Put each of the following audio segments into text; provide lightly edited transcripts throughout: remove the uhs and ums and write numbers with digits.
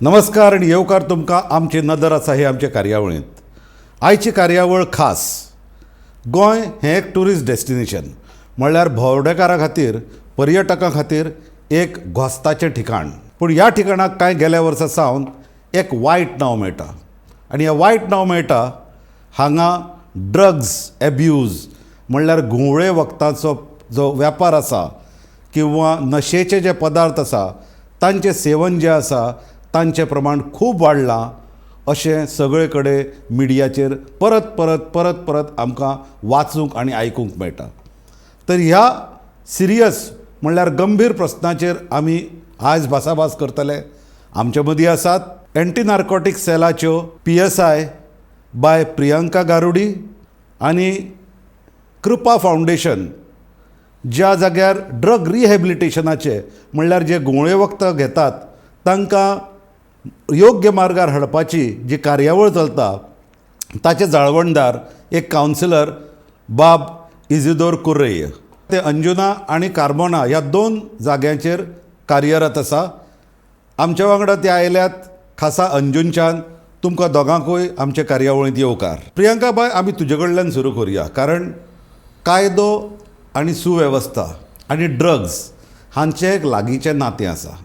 नमस्कार आनी येवकार तुमकां आमची नदर आसा हे आमचे कार्यावळींत. आयची कार्यावळ खास. गोंय हें एक ट्युरिस्ट डेस्टिनेशन, म्हणल्यार भोंवडेकारां खातीर, पर्यटकां खातीर एक घोस्ताचें ठिकाण. पूण ह्या ठिकाणाक कांय गेल्या वर्सा सावन एक वायट नांव मेळटा आनी हें वायट नांव मेळटा, हांगा ड्रग्स एब्यूज म्हणल्यार घुंवळे वखदांचो जो वेपार आसा किंवा नशेचे जे पदार्थ आसा तांचें सेवन जें आसा तांचें प्रमाण खूब वाडलां अशें सगळे कडेन मिडियाचेर परत परत परत परत आमकां वाचूंक आनी आयकूंक मेळटा. तर ह्या सिरियस म्हणल्यार गंभीर प्रस्नाचेर आमी आयज भासाभास करतले. आमचे मदीं आसात एंटी नार्कोटीक सेलाच्यो पीएसआय बाय प्रियंका गारुडी आनी कृपा फावंडेशन, ज्या जाग्यार ड्रग रिहेबिलिटेशनाचे, म्हणल्यार जे घुंवळे वखदां घेतात तांकां योग्य मार्गार हाडपाची जी कार्यावळ चलता ताचे जाळवणदार एक कावन्सिलर बाब इजिदोर कुर्रेय. ते अंजुना आनी कार्मोना ह्या दोन जाग्यांचेर कार्यरत आसा. आमच्या वांगडा ते आयल्यात खासा अंजुनच्यान. तुमकां दोगांकूय आमचे कार्यावळींत येवकार. प्रियंका बाय, आमी तुजे कडल्यान सुरू करुया, कारण कायदो आनी सुवेवस्था आनी ड्रग्स हांचें एक लागींचें नातें आसा.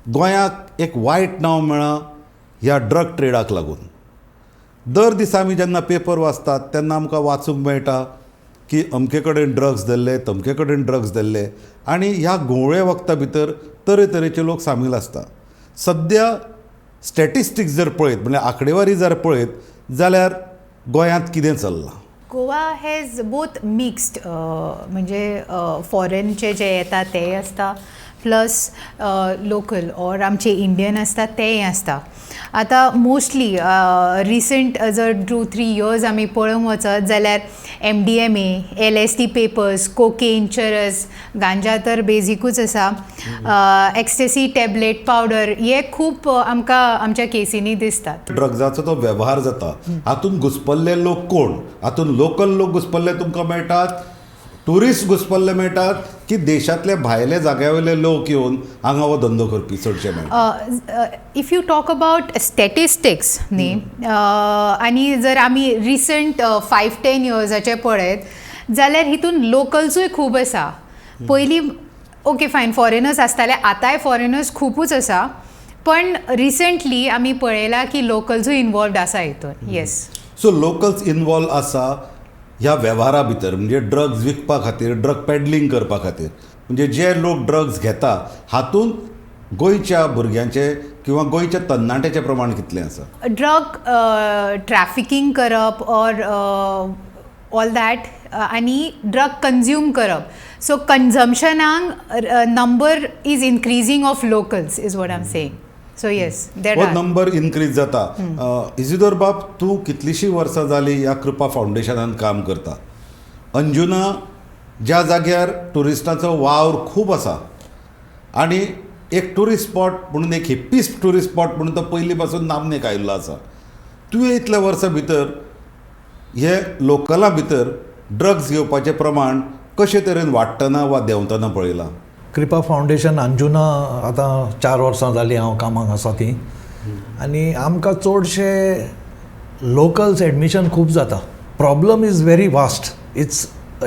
गोंयाक एक वायट नांव मेळ्ळां ह्या ड्रग ट्रेडाक लागून. दर दिसा आमी जेन्ना पेपर वाचतात तेन्ना आमकां वाचूंक मेळटा की अमके कडेन ड्रग्स धरले, तमके कडेन ड्रग्स धरले आनी ह्या घुंवळे वखदां भितर तरेतरेचे लोक सामील आसता. सद्या स्टॅटिस्टिक्स जर पळयत, म्हणल्यार आंकडेवारी जर पळयत जाल्यार गोंयांत कितें चल्लां? गोवा हॅज बोथ मिक्स्ड, म्हणजे फॉरेनचे जे येता तेय आसता, प्लस लोकल ऑर आमचे इंडियन आसता तेय आसता. आतां मोस्टली रिसंट जर 2-3 इयर्स आमी पळोवंक वचत जाल्यार एमडीएमए, एलएसडी पेपर्स, कोकेन, चरस, गांजा तर बेजिकूच आसा, एक्स्टेसी टॅबलेट, पावडर हे खूब आमकां आमच्या केसींनी दिसतात. ड्रग्जाचो तो वेव्हार जाता, हातूंत घुसपल्ले लोक कोण? हातूंत लोकल लोक घुसपल्ले तुमकां मेळटात, ट्युरिस्ट घुसपल्ले मेळटात की देशांतले भायले जाग्या वयले लोक येवन हांगा हो धंदो करपी चडशे मेळटा? If you talk about statistics न्ही, आनी जर आमी रिसंट 5-10 इयर्साचे पळयत जाल्यार हितून लोकल्सूय खूब आसा. पयलीं ओके फायन फॉरेनर्स आसताले, आतांय फॉरेनर्स खुबूच आसा, पण रिसंटली आमी पळयलां की लोकल्सूय इनवॉल्वड आसा हितून, येस. सो लोकल्स इनवॉल्व आसा ह्या वेव्हारा भितर, म्हणजे ड्रग्ज विकपा खातीर, ड्रग पेडलिंग करपा खातीर, म्हणजे जे लोक ड्रग्ज घेता हातूंत गोंयच्या भुरग्यांचे किंवा गोंयच्या तरणाट्याचें प्रमाण कितलें आसा? ड्रग ट्रॅफिकींग करप ऑर ऑल that आनी ड्रग कंज्यूम करप, so कन्जम्पशनाक number is increasing of locals is what I am saying. So yes, there हो नंबर इनक्रीज जाता. इजिदोर बाब, तूं कितलींशीं वर्सां जालीं ह्या कृपा फावंडेशनान काम करता. अंजुना ज्या जाग्यार ट्युरिस्टांचो वावर खूब आसा आनी एक ट्युरिस्ट स्पॉट म्हणून, एक हिप्पीस ट्युरिस्ट स्पॉट म्हणून तो पयलीं पासून नामनेक आयिल्लो आसा, तुवें इतल्या वर्सां भितर हे लोकलां भितर ड्रग्स घेवपाचें प्रमाण कशे तरेन वाडटना वा देंवतना पळयलां? कृपा फावंडेशन अंजुना आतां 4 वर्सां जालीं हांव कामाक आसा ती आनी आमकां चडशे लोकल्स एडमिशन खूब जाता. Problem is very vast, it's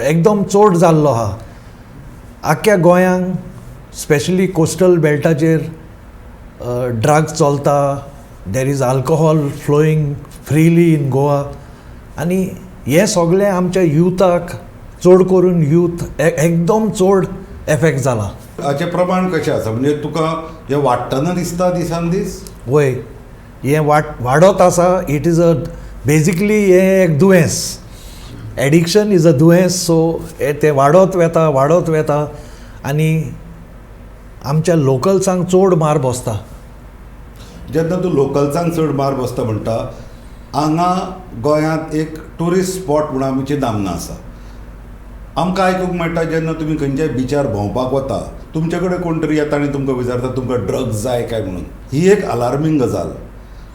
एकदम चड जाल्लो आहा आख्ख्या गोंयांक. स्पेशली कोस्टल बेल्टाचेर ड्रग्स चलता. There is alcohol flowing freely in Goa आनी हें सगळें आमच्या युथाक, चड करून यूथ एकदम चड एफेक्ट जाला. हाचें प्रमाण कशें आसा? म्हणजे तुका हें वाडटना दिसता दिसान दीस? वय, हें वाडत आसा. It is a basically हें एक दुयेंस, एडिक्शन is a दुयेंस. सो तें वाडत वेता, वाडत वेता आनी आमच्या लोकल्सांक चड मार बसता. जेन्ना तूं लोकल्सांक चड मार बसता म्हणटा, हांगा गोंयांत एक ट्युरिस्ट स्पॉट म्हणून आमची नामना आसा. आमकां आयकूंक मेळटा, जेन्ना तुमी खंयच्याय बिचार भोंवपाक वता, तुमचे कडेन कोण तरी येता आनी तुमकां विचारता तुमकां ड्रग्स जाय काय म्हणून. ही एक अलार्मींग गजाल.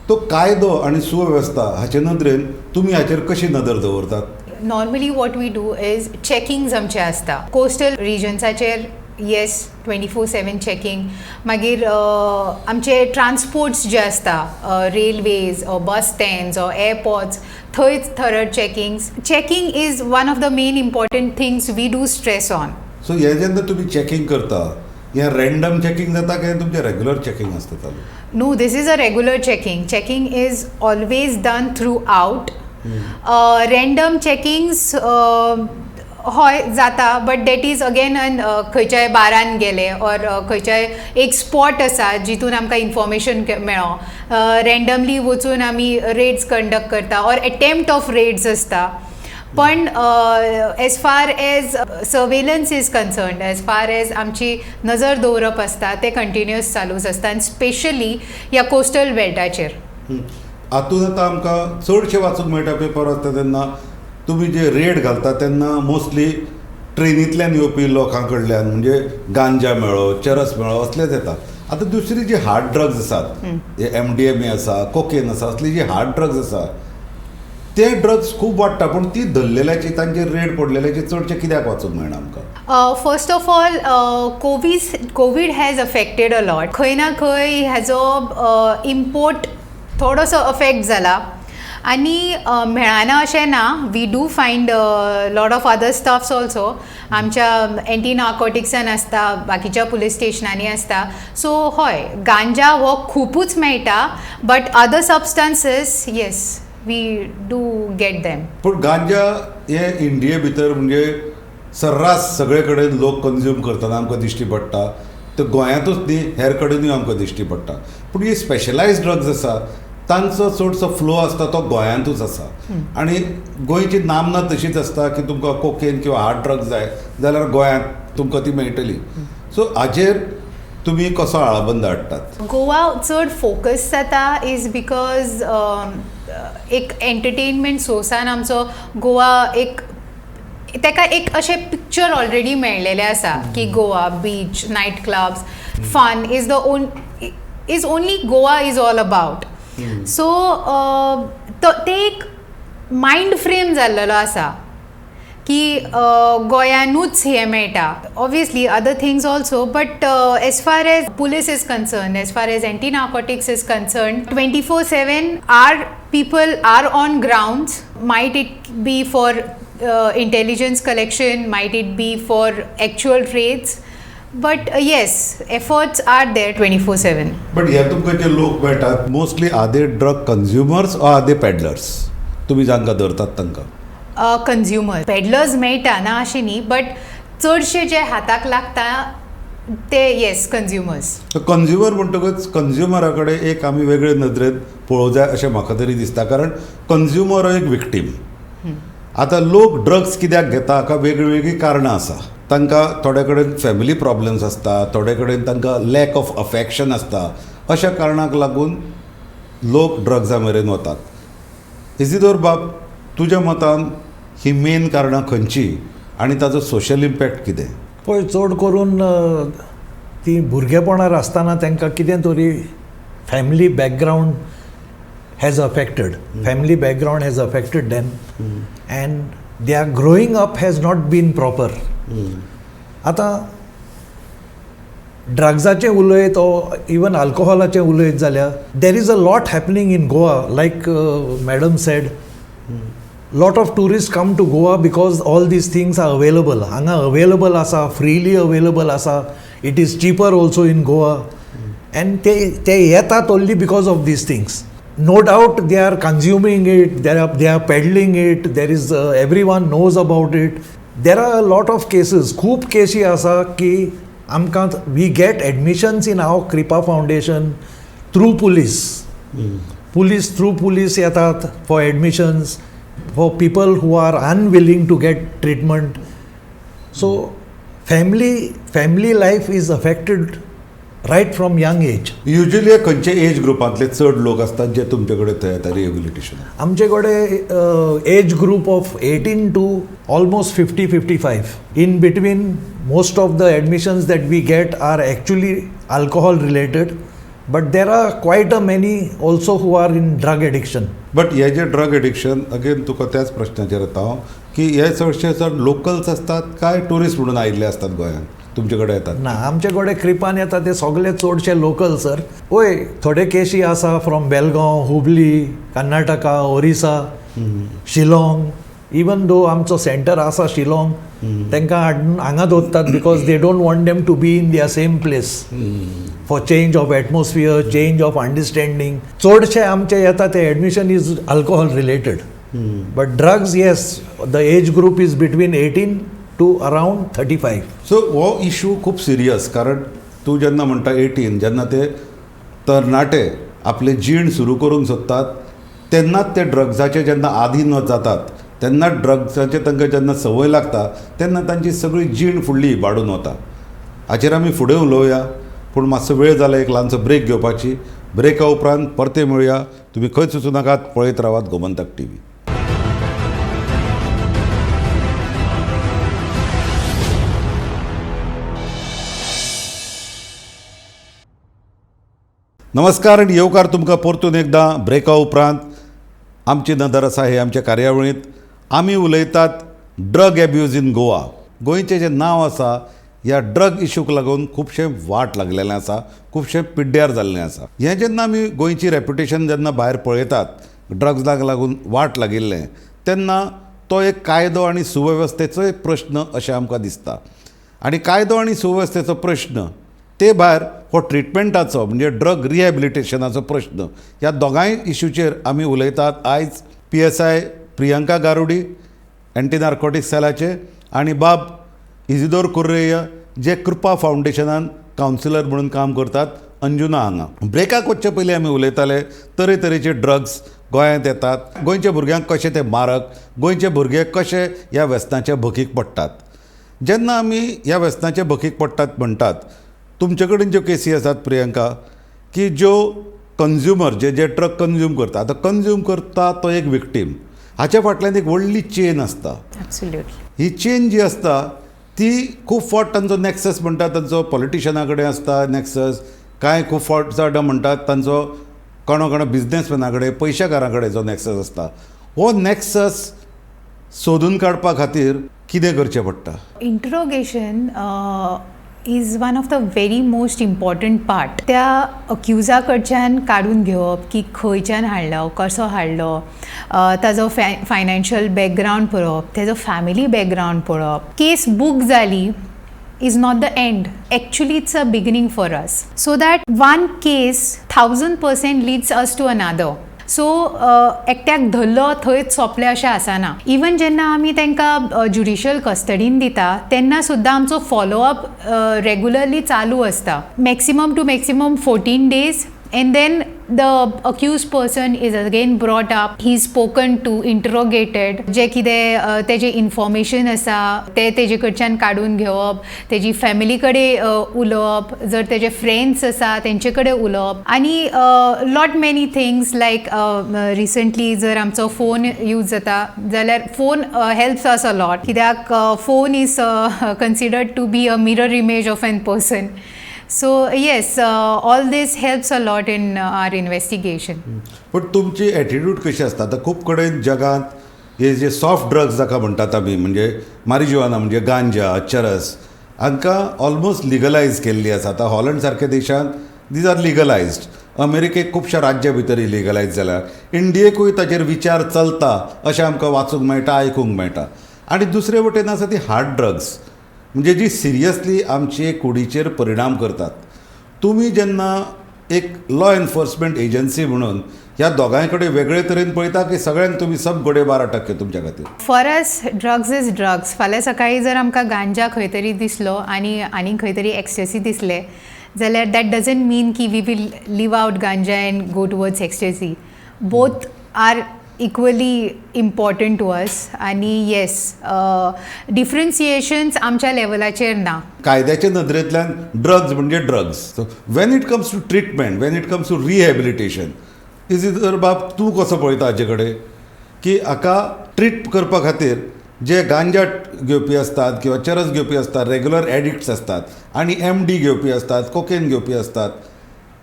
तो कायदो आनी सुवेवस्था हाचे नदरेन तुमी हाचेर कशी नदर दवरतात? Normally what we do is checkings आमचे आसता कोस्टल रिजन्साचेर. Yes, 24/7 checking. मागीर आमचे ट्रान्सपोर्ट्स जे आसता, railways or bus stands or airports, थंय thorough checkings. Checking is one of the main important things we do stress on. So हे जेन्ना तुमी चॅकिंग करता, हें रँडम चॅकिंग जाता काय तुमचें रेगुलर चॅकिंग आसता चालू? No, this is a regular checking. Checking is always done throughout. Random checkings हय जाता, but that is again an खंयच्याय बारान गेले ऑर खंयच्याय एक स्पॉट आसा जितून आमकां इन्फॉर्मेशन मेळो, रँडमली वचून आमी रेड्स कंडक्ट करता ऑर एटेम्प्ट ऑफ रेड्स आसता. पण as far as surveillance is concerned, as far as आमची नजर दवरप आसता, ते कंटिन्युअस चालूच आसता आनी स्पेशली ह्या कोस्टल बेल्टाचेर. हातूंत आतां आमकां चडशें वाचूंक मेळटा, पेपर वाचता तेन्ना, तुमी जे रेड घालता तेन्ना मोस्टली ट्रेनींतल्यान येवपी लोकां कडल्यान, म्हणजे गांजा मेळ्ळो, चरस मेळ्ळो, असलेच येता. आतां दुसरी जी हार्ड ड्रग्स आसात, एमडीएमए आसा, कोकेन आसा, असली जी हार्ड ड्रग्स आसा, ते ड्रग्स खूब वाडटा, पूण ती धरलेल्याची, तांचेर रेड पडलेल्याची चडशें कित्याक वाचूंक मेळना आमकां? First of all, Covid has affected a lot. खंय ना खंय हेजो इम्पोर्ट थोडोसो अफेक्ट जाला आनी मेळना अशें ना. We do find lot of other stuffs also. आमच्या एंटी नार्कोटिक्सान आसता, बाकीच्या पुलीस स्टेशनांनी आसता. सो हय, गांजा हो खुबूच मेळटा, but other substances, yes, we do get them. पूण गांजा हे इंडिये भितर म्हणजे सर्रास सगळे कडेन लोक कंज्यूम करतना आमकां दिश्टी पडटा. ते गोंयांतूच न्ही, हेर कडेनूय आमकां दिश्टी पडटा. पूण ही स्पेशलायज्ड ड्रग्स आसा, तांचो चडसो फ्लो आसता तो गोंयांतूच आसा आनी गोंयची नामना तशीच आसता की तुमकां कोकेन किंवा हार्ड ड्रग्स जाय जाल्यार गोंयांत तुमकां ती मेळटली. सो हाजेर तुमी कसो आळाबंद हाडटात? गोवा चड फोकस जाता is because एक एंटरटेनमेंट सोर्सान आमचो गोवा, एक ताका एक अशें पिक्चर ऑलरेडी मेळ्ळेलें आसा की Goa beach, night clubs, fun is the own is only Goa is all about. So ते एक मायंड फ्रेम जाल्लेलो आसा की गोंयानूच हें मेळटा. Obviously other things also, but as far as police is concerned, as far as anti narcotics is concerned, 24/7 our people are on grounds, might it be for intelligence collection, might it be for actual raids, but yes, efforts are there 24/7. But हे तुमकां जे लोक मेळटात, mostly are they drug consumers or are they peddlers, तुमी जांकां धरतात तांकां? Consumer. Peddlers मेळटा, ना अशें न्ही, बट चडशे जे हाताक लागता ते, येस, कन्ज्युमर्स. कंज्युमर म्हणटकच कंज्युमरा कडेन एक आमी वेगळे नदरेन पळोवंक जाय अशें म्हाका तरी दिसता, कारण कंज्युमर हो एक विक्टीम. आतां लोक ड्रग्स कित्याक घेता, हाका वेगळीं वेगळीं कारणां आसा. तांकां थोडे कडेन फॅमिली प्रॉब्लम्स आसता, थोडे कडेन तांकां लॅक ऑफ अफेक्शन आसता. अशा कारणाक लागून लोक ड्रग्सा मेरेन वतात. इजिदोर बाब, तुज्या मतान ही मेन कारणां खंयची आनी ताजो सोशल इम्पॅक्ट कितें? पळय, चड करून ती भुरगेपणार आसतना तांकां कितें तरी family background has affected, family background has affected them and their growing up has not been proper. आतां ड्रग्साचें उलयत ओ इवन अल्कोहोलाचें उलयत जाल्यार, there is a lot happening in Goa. Like madam said, lot of tourists come to Goa because all these things are available. हांगा available आसा, freely available आसा. It is cheaper also in Goa and ते येतात only because of these things. No doubt they are consuming it, they are peddling it, there is everyone knows about it. There are lot of cases, खूब केसी आसा की आमकां we get admissions in our Kripa Foundation through police. Police, through police येतात for admissions, for people who are unwilling to get treatment. So family life is affected right from young age. Usually खंयचे as ग्रुपांतले चड लोक आसतात जे तुमचे कडेन थंय येता rehabilitation? आमचे कडेन age group of 18 to almost 50-55 in between. Most of the admissions that we get are actually alcohol related, but there are quite a many also who are in drug addiction. But hey J drug addiction, again तुका त्याच प्रश्नाचेर येता हांव की हे चडशे चड locals आसतात काय ट्युरिस्ट म्हणून आयिल्ले आसतात गोंयांत? तुमचे कडेन येतात? ना, आमचे कडेन क्रिपान येता ते सगळे चडशे लोकल सर. वय, थोडे केशी आसा from Belgaum, Hubli, Karnataka, Orissa, Shillong. Even though आमचो सेंटर आसा शिलाँग, तांकां हाडून हांगा दवरतात because they don't want them to be in their same place for change of atmosphere, change of understanding. चडशे आमचे येता ते admission is alcohol related, but drugs, yes, the age group is between 18 to around 35. So हो issue खूब serious, कारण तूं जेन्ना म्हणटा 18, जेन्ना ते तरणाटे आपले जीण सुरू करूंक सोदतात तेन्नाच ते ड्रग्साचे जेन्ना आधीन जातात, तेन्ना ड्रग्साचे तांकां जेन्ना संवय लागता तेन्ना तांची सगळी जीण फुडली इबाडून वता. हाचेर आमी फुडें उलोवया, पूण मातसो वेळ जाला एक ल्हानसो ब्रेक घेवपाची. ब्रेका उपरांत परते मेळुया. तुमी खंयच वचूं नाकात, पळयत रावात गोमंतक टीव्ही. नमस्कार आनी येवकार तुमकां परतून एकदां ब्रेका उपरांत. आमची नदर आसा हे आमच्या कार्यावळींत आमी उलयतात ड्रग एब्यूज इन गोवा. गोंयचें जें नांव आसा ह्या ड्रग इशूक लागून खुबशें वाट लागलेलें आसा, खुबशें पिड्ड्यार जाल्लें आसा. हें जेन्ना आमी गोंयची रेप्युटेशन जेन्ना भायर पळयतात ड्रग्साक लागून वाट लागिल्लें, तेन्ना तो एक कायदो आनी सुवेवस्थेचोय प्रश्न अशें आमकां दिसता. आनी कायदो आनी सुवेवस्थेचो प्रश्न ते भायर हो ट्रिटमेंटाचो म्हणजे ड्रग रिहेबिलिटेशनाचो प्रश्न, ह्या दोगांय इशूचेर आमी उलयतात आयज. PSI Priyanka Garudi anti narcotics सेलाचे आनी बाब इजिदोर कुर्रेय जे कृपा फावंडेशनान कावन्सिलर म्हणून काम करतात अंजुना हांगा. ब्रेकाक वचचे पयलीं आमी उलयताले तरेतरेचे ड्रग्स गोंयांत येतात, गोंयच्या भुरग्यांक कशें ते मारक, गोंयचे भुरगे कशे ह्या व्यसनाच्या भकीक पडटात. जेन्ना आमी ह्या व्यसनाच्या भकीक पडटात म्हणटात, तुमचे कडेन ज्यो केसी आसात प्रियंका, की ज्यो कंज्युमर जे जे ड्रग कंज्यूम करता, आतां कंज्यूम करता तो एक विक्टीम, हाच्या फाटल्यान एक व्हडली चेन आसता. एब्सोल्युटली. ही चेन जी आसता ती खूब फावट तांचो नॅक्सस म्हणटा तांचो पॉलिटिशना कडेन आसता नॅक्सस, कांय खूब फावट जाणां म्हणटात तांचो कोणा कोणा बिजनेसमॅना कडेन, पयशेकारां कडेन जो नॅक्सस आसता. हो नॅक्सस सोदून काडपा खातीर कितें करचें पडटा? Interrogation is one of the very most important part. त्या अक्युजा कडच्यान काडून घेवप की खंयच्यान हाडलो, कसो हाडलो, ताजो फायनान्शियल बॅकग्रावंड पळोवप, ताजो फॅमिली बॅकग्रावंड पळोवप. केस बूक जाली is not the end. Actually, it's a beginning for us. So that one case 1000% leads us to another. So एकट्याक धरलो थंयच सोंपलें अशें आसना. इवन जेन्ना आमी तांकां ज्युडिशियल कस्टडीन दिता तेन्ना सुद्दां आमचो फॉलोअप रेगुलरली चालू आसता. Maximum to maximum 14 days, and then the accused person is again brought up, he is spoken to, interrogated. जे कितें तेजें इन्फॉर्मेशन आसा तें तेजे कडच्यान काडून घेवप, तेजी फॅमिली कडेन उलोवप, जर तेजे फ्रेंड्स आसा तेंचे कडेन उलोवप, आनी lot many things like recently जर आमचो फोन यूज जाता जाल्यार phone helps us a lot, कित्याक phone is considered to be a mirror image of an person. So yes, all this helps a lot in our investigation. पण तुमची attitude कशी आसता? आतां खूब कडेन जगांत हे जे सॉफ्ट ड्रग्स जाका म्हणटात आमी, म्हणजे मारिजुआना म्हणजे गांजा, चरस, हांकां ऑलमोस्ट लिगलायज केल्ली आसा. आतां हॉलंड सारक्या देशांत these are legalised, अमेरिकेक खुबश्या राज्यां भितर लिगलायज जाल्या, इंडियेकूय ताचेर विचार चलता अशें आमकां वाचूंक मेळटा, आयकूंक मेळटा. आनी दुसरे वटेन आसा ती हार्ड ड्रग्स, म्हणजे जी सिरियसली आमचे कुडीचेर परिणाम करतात. तुमी जेन्ना एक लॉ एनफोर्समेंट एजन्सी म्हणून ह्या दोगांय कडेन वेगळे तरेन पळयता की सगळ्यांक तुमी सब घोडे 12% तुमच्या खातीर? For us drugs is drugs. फाल्यां सकाळीं जर आमकां गांजा खंय तरी दिसलो आनी आनीक खंय तरी एक्स्टसी दिसले जाल्यार that doesn't मीन की we will leave out ganja and go towards ecstasy. Both are equally important to us. आनी येस, डिफरन्सिएशन्स आमच्या लेवलाचेर ना. कायद्याच्या नदरेंतल्यान ड्रग्स म्हणजे drugs. So when it comes to treatment, when it comes to rehabilitation, is तर बाब तूं कसो पळयता हाजे कडेन की हाका ट्रीट करपा खातीर जे गांजा घेवपी आसतात किंवा चरस घेवपी आसतात, रेगुलर एडिक्ट्स आसतात आनी एम डी घेवपी आसतात, कोकेन घेवपी आसतात,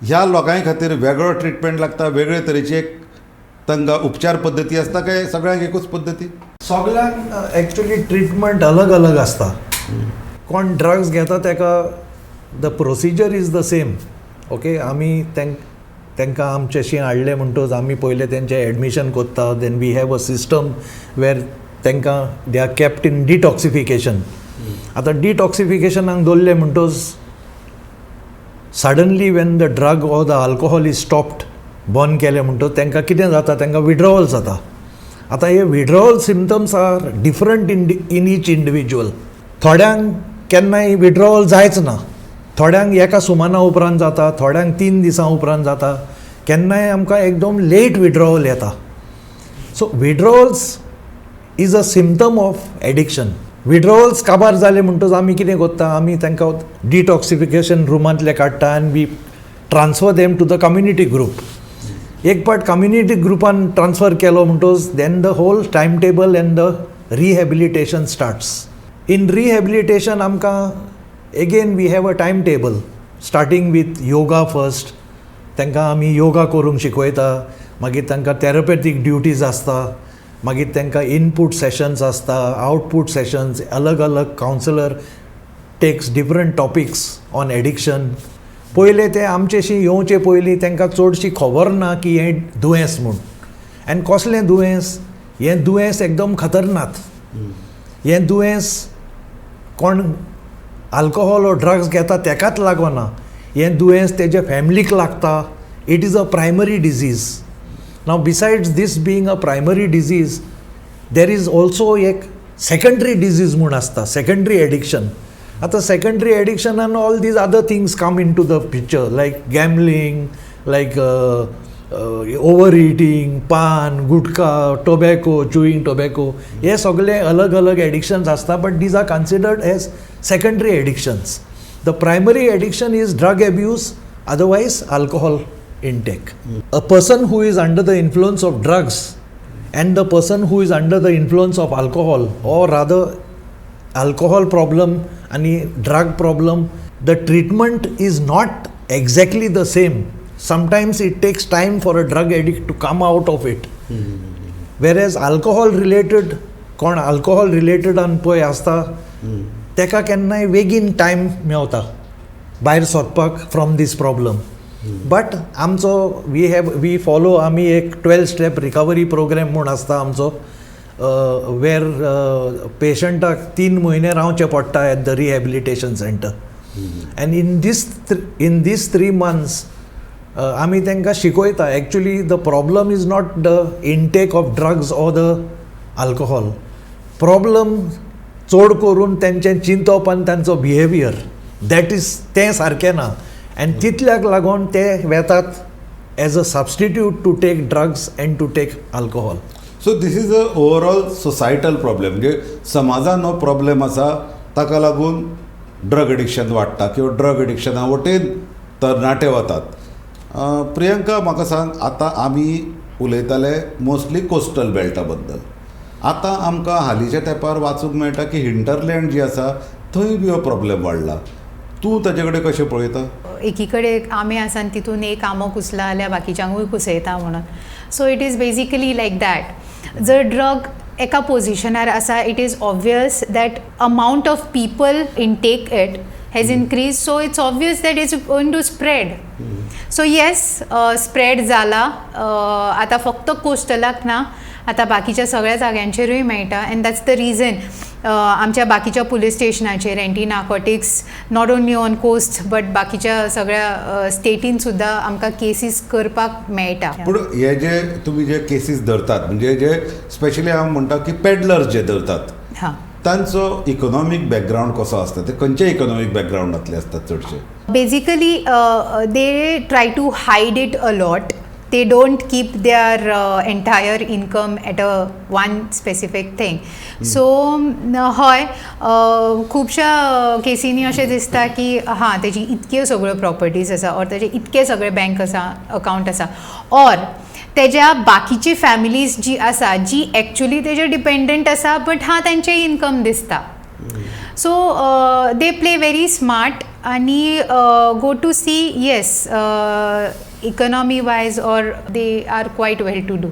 ह्या लोकां खातीर वेगळो ट्रिटमेंट लागता, वेगळे तरेची एक तांकां उपचार पद्दती आसता काय सगळ्यांक एकूच पद्दती? सगळ्यांक एक्चुअली ट्रिटमेंट अलग अलग आसता. कोण ड्रग्स घेता ताका the procedure is the same, okay. आमी तांकां आमचेशी हाडले म्हणटकच आमी पयलें तेंचें एडमिशन करता, then we have a system where तांकां they are kept in detoxification. आतां डिटॉक्सिफिकेशनाक दवरले म्हणटकच suddenly when the drug or the alcohol is stopped, बंद केलें म्हणटकच तांकां कितें जाता, तांकां विड्रॉवल जाता. आतां हे withdrawal symptoms are different in each individual. थोड्यांक केन्नाय विड्रॉवल जायच ना, थोड्यांक एका सुमाना उपरांत जाता, थोड्यांक 3 दिसां उपरांत जाता, केन्नाय आमकां एकदम लेट विड्रॉवल येता. So withdrawals is a symptom of addiction. Withdrawals काबार जाले म्हणटकच आमी कितें करता, आमी तांकां डिटॉक्सिफिकेशन रुमांतले काडटा आनी we transfer them to the community group. एक पाट कम्युनिटी ग्रुपान ट्रान्सफर केलो म्हणटकच then the whole time table and the rehabilitation starts. In rehabilitation आमकां again we have a time table starting with yoga first. तांकां आमी योगा करूंक शिकयता, मागीर तांकां थेरपेटीक ड्युटीज आसता, मागीर तांकां इनपूट सेशन्स आसता, आउटपूट सेशन्स, अलग अलग counsellor takes different topics on addiction. पयलें ते आमचेशी येवचे पयलीं तांकां चडशी खबर ना की हें दुयेंस म्हूण आनी कसलें दुयेंस. हें दुयेंस एकदम खतरनाक. हें दुयेंस कोण आल्कोहोल ओ ड्रग्स घेता तेकाच लागना, हें दुयेंस तेज्या फॅमिलीक लागता. It is a primary disease. Now besides this being a primary disease, there is also एक सेकंडरी डिजीज म्हूण आसता, सेकंडरी एडिक्शन. आतां secondary एडिक्शनान all these other things come into the picture, like gambling, like over eating, pan, gutka, tobacco, chewing tobacco. हे सगळे अलग अलग एडिक्शन्स आसता, but these are considered as secondary addictions. The primary addiction is drug abuse, otherwise alcohol intake. A person who is under the influence of drugs and the person who is under the influence of alcohol, or rather alcohol problem and drug problem, the treatment is not exactly the same. Sometimes it takes time for a drug addict to come out of it. Whereas alcohol related, कोण alcohol related आन पळय आसता तेका केन्नाय बेगीन time मेवता भायर सोदपाक फ्रॉम these problem. But आमचो we have we follow आमी एक 12 स्टेप रिकवरी प्रोग्राम म्हूण आसता आमचो, वेर पेशंटाक 3 म्हयने रावचें पडटा at the rehabilitation centre, and in this 3 months आमी तांकां शिकयता actually the problem is not the intake of drugs or the alcohol. Problem चड करून तेंचें चिंतप आनी तांचो बिहेवियर, that is तें सारकें ना आनी तितल्याक लागून ते वेतात as a substitute to take drugs and to take alcohol. So this is a overall societal problem, म्हणजे समाजान हो प्रॉब्लेम आसा, ताका लागून ड्रग एडिक्शन वाडटा किंवा ड्रग एडिक्शना वटेन तरणाटे वतात. प्रियंका, म्हाका सांग, आतां आमी उलयताले मोस्टली कोस्टल बेल्टा बद्दल. आतां आमकां हालींच्या तेंपार वाचूंक मेळटा की हिंटरलँड जी आसा थंय बी हो प्रॉब्लेम वाडला. तूं ताजे कडेन कशें पळयता? एकीकडे आमे आसा आनी तितून एक आंबो कुसला जाल्यार बाकीच्यांकूय कुसयता म्हणून. So it is basically like that. जर ड्रग एका पोजिशनार आसा, it is obvious that amount of people intake it has increased, so it's obvious that it's going to spread. So yes, spread जाला. आतां फक्त कोस्टलाक ना, आतां बाकीच्या सगळ्या जाग्यांचेरूय मेळटा. एंड that's the reason आमच्या बाकीच्या पुलीस स्टेशनाचेर anti narcotics, not only on coast but बाकीच्या सगळ्या स्टेटीन सुद्दां आमकां केसीस करपाक मेळटा. पूण हे जे तुमी जे केसीस धरतात, म्हणजे जे स्पेशली हांव म्हणटा की पेडलर्स जे धरतात, तांचो इकॉनॉमीक बॅकग्रावंड कसो आसता? ते खंयच्या इकॉनॉमीक बॅकग्रावंडांतले आसतात चडशे? Basically, they try to hide it a lot. They don't keep their entire income at a one specific thing. So हय, खुबश्या केसींनी अशें दिसता की हां, तेजी इतक्यो सगळ्यो प्रॉपर्टीज आसा ऑर तेजे इतके सगळे बँक आसा, अकावंट आसा, ऑर तेज्या बाकीची फॅमिलीज जी आसा, जी एक्चुली तेजेर डिपेंडंट आसा, बट हां, तेंचें इनकम दिसता. So they play very smart आणि go to see, yes, economy wise or they are quite well to do.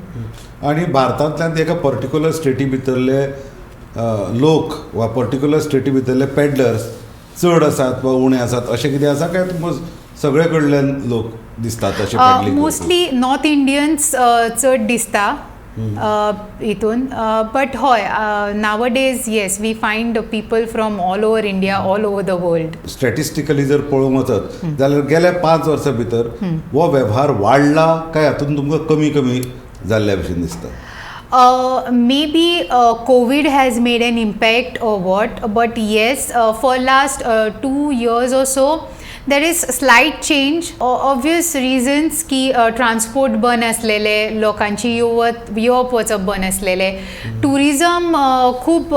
आणि भारतांतल्यान एका पर्टिक्युलर स्टेटी भितरले लोक वा पर्टिक्युलर स्टेटी भितरले पेडलर्स चड आसात वा उणे आसात अशें कितें आसा काय तुमकां सगळे कडल्यान लोक दिसतात अशें पॅडलिंग करपी? मोस्टली नॉर्थ इंडियन्स चड दिसता हितून, बट हय, nowadays, yes, we find people from all over India, all over the world. Statistically जर पळोवंक वचत जाल्यार गेल्या 5 वर्सां भितर हो वेव्हार वाडला काय हातून तुमकां कमी कमी जाल्ल्या भशेन दिसता? Maybe COVID has made an impact or what, but yes, for last 2 years or so, there is slight change. Obvious reasons की ट्रान्सपोर्ट बंद आसलेले, लोकांची येवत येवप वचप बंद आसलेले, ट्युरिजम खूब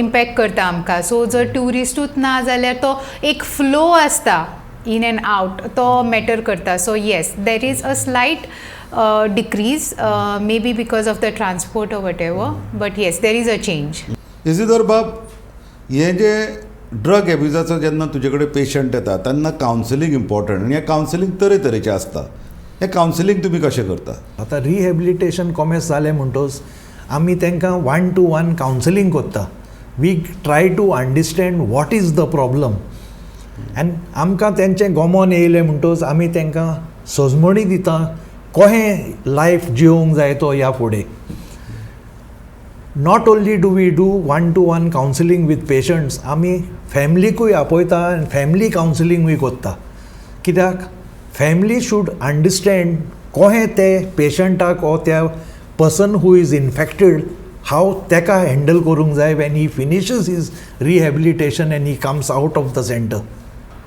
इम्पॅक्ट करता आमकां. सो जर ट्युरिस्टूच ना जाल्यार तो एक फ्लो आसता इन एंड आउट, तो मॅटर करता. So yes, there is a slight decrease, maybe because of the transport or whatever, but yes, there is a change. Isidore बाब, हे जे ड्रग एब्युजाचो जेन्ना तुजे कडेन पेशंट येता तेन्ना कावन्सिलींग इम्पॉर्टंट आनी हें कावन्सिलींग तरेतरेचें आसता. हें कावन्सिलींग तुमी कशें करता? आतां रिहेबिलिटेशन कॉमेस जालें म्हणटकच आमी तांकां वन टू वन कावन्सिलींग करता. We try to understand what is the problem आनी आमकां तेंचें गोमोन येयलें म्हणटकच आमी तांकां सजमणी दिता कशें लायफ जियोंक जाय तो ह्या फुडें. Not only do we do one to one counselling with patients, आमी फॅमिलीकूय आपयता आनी फॅमिली कावन्सिलिंगूय करता, कित्याक फॅमिली should understand कशें ते पेशंटाक ओ त्या person who is infected, how तेका हँडल करूंक जाय when he finishes his rehabilitation and he comes out of the centre.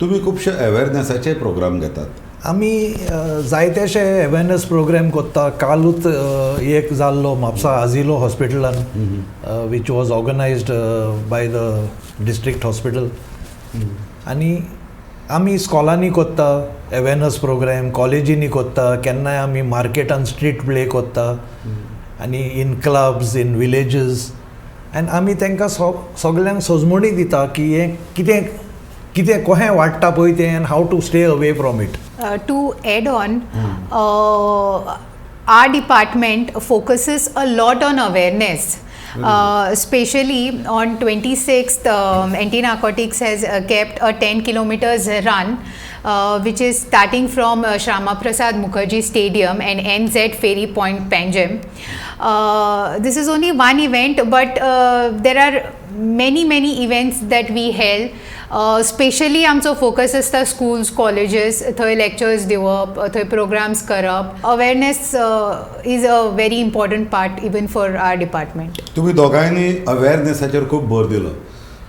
तुमी खुबशे अवेरनेसाचे प्रोग्राम घेतात. आमी जायतेशे अवेरनस प्रोग्राम करता. कालूच एक जाल्लो म्हापसा आजिलो हॉस्पिटलान, which was organised by the district hospital. आनी आमी स्कॉलांनी करता अवेरनस प्रोग्राम, कॉलेजींनी करता, केन्नाय आमी मार्केटान स्ट्रीट प्ले करता आनी in clubs, in villages, आनी आमी तांकां सगल्यांक सजमणी दिता की हें कितें कितें कशें वाडटा पळय तें and how to stay away from it. To add on, our department focuses a lot on awareness. Especially on 26th, Anti Narcotics has kept a 10 kilometers run, which is starting from Shyama Prasad Mukherjee Stadium and ends at Ferry Point, Panjim. This is only one event, but there are many, many events that we held. Specially आमचो focus आसता schools, colleges, थंय lectures दिवप, थंय programmes करप. Awareness is a very important part even for our department. तुमी दोगांयनी अवेरनेसाचेर खूब भर दिलो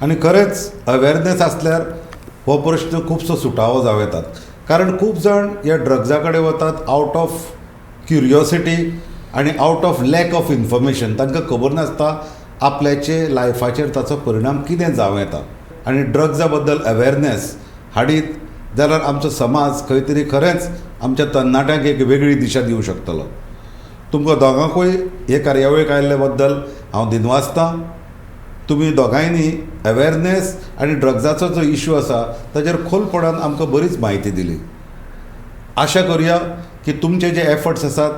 आनी खरेंच अवेरनेस आसल्यार हो प्रश्न खुबसो सुटावो जावं येतात, कारण खूब जाण ह्या ड्रग्सा कडेन वतात आवट ऑफ क्युरियोसिटी आनी out of lack of information. तांकां खबर नासता आपल्याचे लायफाचेर ताचो परिणाम कितें जावं येता. आनी ड्रग्सा बद्दल अवेरनेस हाडीत जाल्यार आमचो समाज खंय तरी खरेंच आमच्या तरणाट्यांक एक वेगळी दिशा दिवं शकतलो. तुमकां दोगांकूय हे कार्यावळीक आयिल्ले बद्दल हांव दिनवासतां. तुमी दोगांयनी अवेरनेस आनी ड्रग्साचो जो इशू आसा ताजेर खोलपणान आमकां बरीच म्हायती दिली. आशा करुया की तुमचे जे एफर्ट्स आसात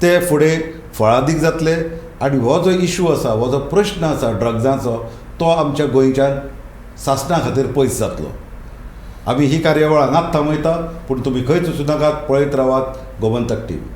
ते फुडें फळादीक जातले आनी हो जो इशू आसा, हो जो प्रश्न आसा ड्रग्साचो, तो आमच्या गोंयच्यान सासणा खातीर पयस जातलो. आमी ही कार्यावळ हांगाच थांबयता, पूण तुमी खंयच वचूं नाकात, पळयत रावात गोमंतक टीव्ही.